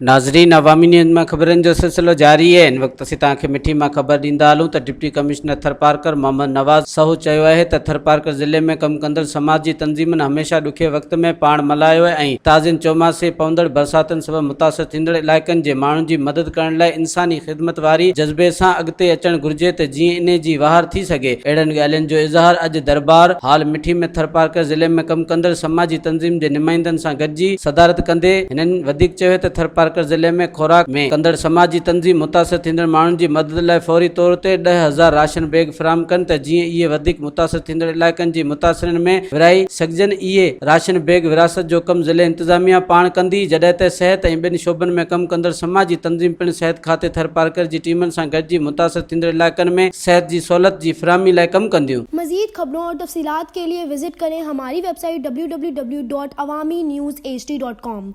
ناظرين عوامي نيوز مان خبرن جو سلسلو جاري آهي هن وقت اسين توهان کي مٺي مان خبر ڏيندا هلون ته ڊپٽي ڪمشنر ٿرپارڪر محمد نواز سهو چيو آهي ته ٿرپارڪر ضلعي ۾ ڪم ڪندڙ سماجي تنظيمن هميشه ڏکئي وقت ۾ پاڻ ملهايو آهي ۽ تازين چوماسي پوندڙ برساتن سبب متاثر ٿيندڙ علائقن جي ماڻهن جي مدد ڪرڻ لاء انساني خدمت واري جذبي سان اڳتي اچڻ گهرجي ته جيئن انهي جي واهر ٿي سگهي. اهڙن ڳالهين جو اظهار اڄ درٻار هال مٺي ۾ ٿرپارڪر ضلعي ۾ ڪم ڪندڙ سماجي تنظيم جي نمائندن سان گڏجي صدارت ڪندي هنن وڌيڪ چيو ته ٿرپارڪر ضلعي ۾ خوراڪ ۾ ڪندڙ سماجي تنظيم متاثر ٿيندڙ ماڻهن جي مدد لاء فوري طور تي 10,000 راشن بيگ فراهم ڪن ته جيئن اهي وڌيڪ متاثر ٿيندڙ علائقن جي متاثرين ۾ ورهائي سگهجن اهي راشن بيگ ورهاست جو ڪم ضلعي انتظاميا پاڻ ڪندي، جڏهن ته صحت ۽ ٻين شعبن ۾ ڪم ڪندڙ سماجي تنظيم پڻ صحت کاتي ٿرپارڪر جي ٽيمن سان گڏجي متاثر ٿيندڙ علائقن ۾ صحت جي سهولت جي فراهمي لاء ڪم ڪنديون. مزيد خبرون اور تفصيلات کے لئے وزٽ ڪرين ھماري web site www.awamiNewsHD.com.